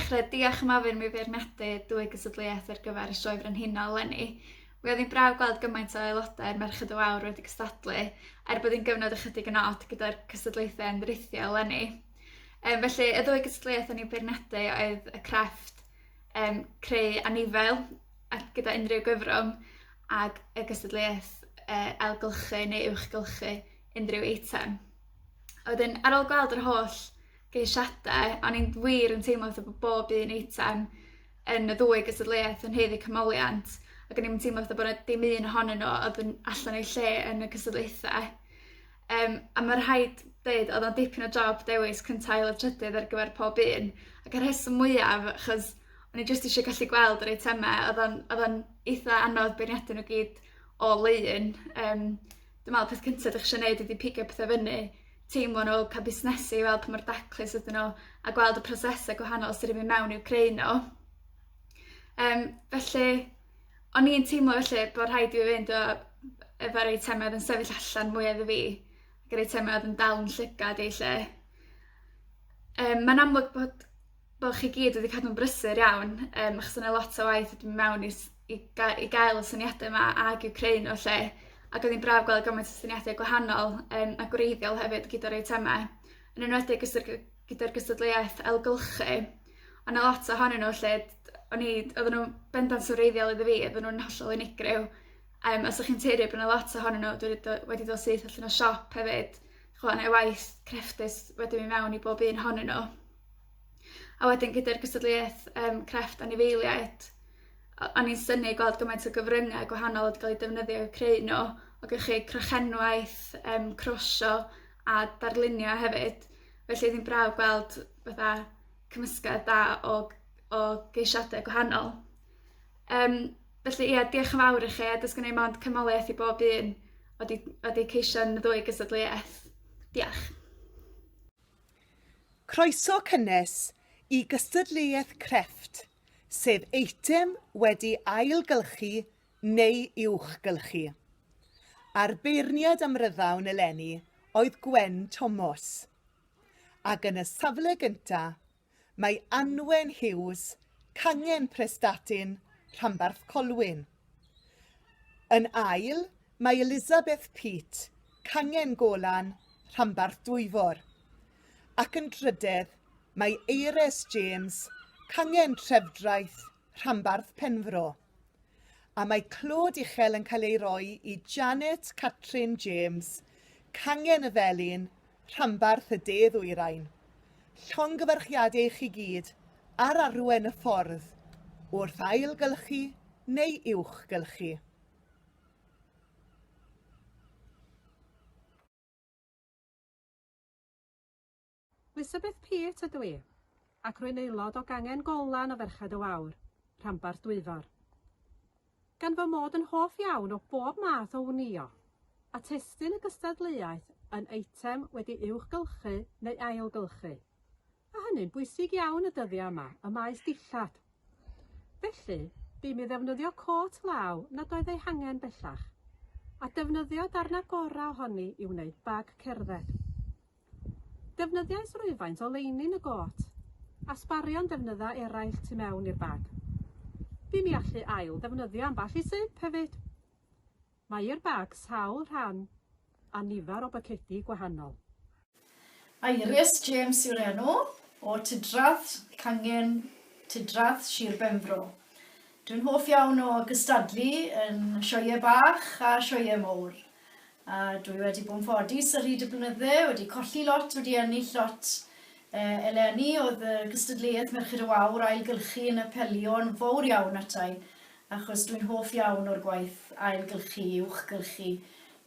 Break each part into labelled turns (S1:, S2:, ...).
S1: ddechrau, diolch am ofyn mi feirniadu dwy gystadleuaeth ar gyfer y Sioe Frenhinol eleni. Mi oedd hi'n braf gweld gymaint o aelodau'r Merched y Wawr wedi cystadlu, er bod hi'n gyfnod ychydig yn od gyda'r cystadlaethau yn rithiol eleni. Um, felly, y ddwy gystadleuaeth o'n i'n beirniadu oedd y crefft um, creu anifail a gyda unrhyw gyfrwng ac y gystadleuaeth uh, ailgylchu neu uwchgylchu unrhyw eitem. A wedyn, ar ôl gweld yr holl geisiadau, o'n i'n wir yn teimlo fatha bod bob un eitem yn y ddwy gystadleuaeth yn haeddu canmoliant, ac o'n i'm yn teimlo fatha bod 'na dim un ohonyn nhw oedd yn allan o'i lle yn y cystadlaethau. Um, a mae rhaid dweud, oedd o'n dipyn o job dewis cynta, ail a trydydd ar gyfer pob un. Ac y rheswm mwyaf, achos o'n i jyst eisiau gallu gweld yr eitemau, oedd o'n, oedd o'n eitha anodd beirniadu nhw gyd o lun. Um, dwi'n meddwl peth cyntaf ydych chi eisiau gwneud ydy pigo pethau fyny, teimlo nhw, cael busnesu i weld pa mor daclus ydyn nhw, a gweld y prosesau gwahanol sydd wedi mynd mewn i'w creu nhw. Um, felly, o'n i'n teimlo felly bod rhaid i fi fynd o efo'r eitemau oedd yn sefyll allan mwy iddo fi, ac yr eitemau oedd yn dal yn llygad i lle. Um, Mae'n amlwg bod bod chi gyd wedi cadw'n brysur iawn, um, achos yna lot o waith wedi mynd mewn i, i, ga i gael y syniadau yma ac i'w creu nhw lle. Ac oedd hi'n braf gweld gymaint o syniadau gwahanol um, a gwreiddiol hefyd gyda'r eitemau. Yn enwedig gyda'r gystadleuaeth ailgylchu, ond yna lot ohonyn nhw lle o'n i, oedden nhw'n bendant yn wreiddiol iddo fi, oedden nhw'n hollol unigryw. Um, os ydych chi'n teiri bod yna lot ohonyn nhw wedi do, wedi dod syth allan o siop hefyd, chwa, neu waith crefftus wedi mynd mewn i bob un ohonyn nhw. A wedyn gyda'r gystadleuaeth um, crefft anifeiliaid, o'n i'n synnu gweld gymaint o gyfryngau gwahanol wedi cael eu defnyddio i'w creu nhw. O gyda chi crochenwaith, um, crosio a darlunio hefyd. Felly oedd hi'n braf gweld fatha cymysgedd da o, o geisiadau gwahanol. Um, felly ie, diolch yn fawr i chi, a does gen i mond cymoliaeth i bob un wedi, wedi ceisio yn y ddwy gystadleuaeth. Diolch.
S2: Croeso cynnes i gystadleuaeth crefft, sef eitem wedi ailgylchu neu uwchgylchu. A'r beirniad amryddawn eleni oedd Gwen Tomos. Ac yn y safle gynta, mae Anwen Hughes, cangen Prestatyn, rhanbarth Colwyn. Yn ail, mae Elizabeth Peat, cangen Golan, rhanbarth Dwyfor. Ac yn drydedd, mae Eires James, cangen Trefdraeth, rhanbarth Penfro. A mae clod uchel yn cael ei roi i Janet Catrin James, cangen y Felin, rhanbarth y De Ddwyrain. Llongyfarchiadau i chi gyd ar arwen y ffordd wrth ailgylchu neu uwchgylchu.
S3: Elizabeth Peart ydw i, ac rwy'n aelod o gangen Golan o Ferched y Wawr, rhanbarth Dwyfor. Gan fy mod yn hoff iawn o bob math o wnïo, a testun y gystadleuaeth yn eitem wedi uwchgylchu neu ailgylchu, a hynny'n bwysig iawn y dyddiau yma ym maes dillad. Felly, bu mi ddefnyddio cot law nad oedd ei hangen bellach, a defnyddio darnau gorau ohoni i wneud bag cerdded. Defnyddiais rywfaint o leinin y gôt, a sbarion defnyddau eraill tu mewn i'r bag. Bu mi allu ail ddefnyddio ambell i sip hefyd. Mae i'r bag sawl rhan a nifer o bacedi gwahanol.
S4: Iris James yw'r enw, o Tydrath, cangen Tydrath, Sir Benfro. Dwi'n hoff iawn o gystadlu yn sioeau bach a sioeau mowr. A dwi wedi bod yn ffodus ar hyd y blynydde, wedi colli lot, wedi ennill lot. Uh, eleni oedd y gystadleuaeth Merched y Wawr ailgylchu yn apelio'n fawr iawn atai, achos dwi'n hoff iawn o'r gwaith ailgylchu, uwchgylchu.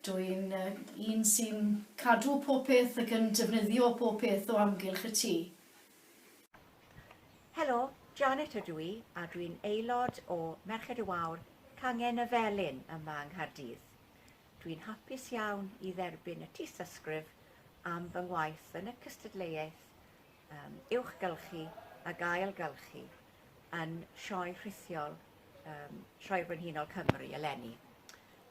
S4: Dwi'n uh, un sy'n cadw pob peth ac yn defnyddio pob peth o amgylch y tŷ.
S5: Helo, Janet ydw i a dwi'n aelod o Merched y Wawr Cangen y Felin yma yng Nghaerdydd. Dwi'n hapus iawn i dderbyn y tystysgrif am fy ngwaith yn y cystadleuaeth um, uwchgylchu ac ailgylchu yn Sioe Rhithiol um, Sioe Frenhinol Cymru eleni.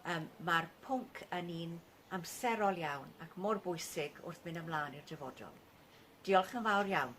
S5: Um, Mae'r pwnc yn un amserol iawn ac mor bwysig wrth mynd ymlaen i'r dyfodol. Diolch yn fawr iawn.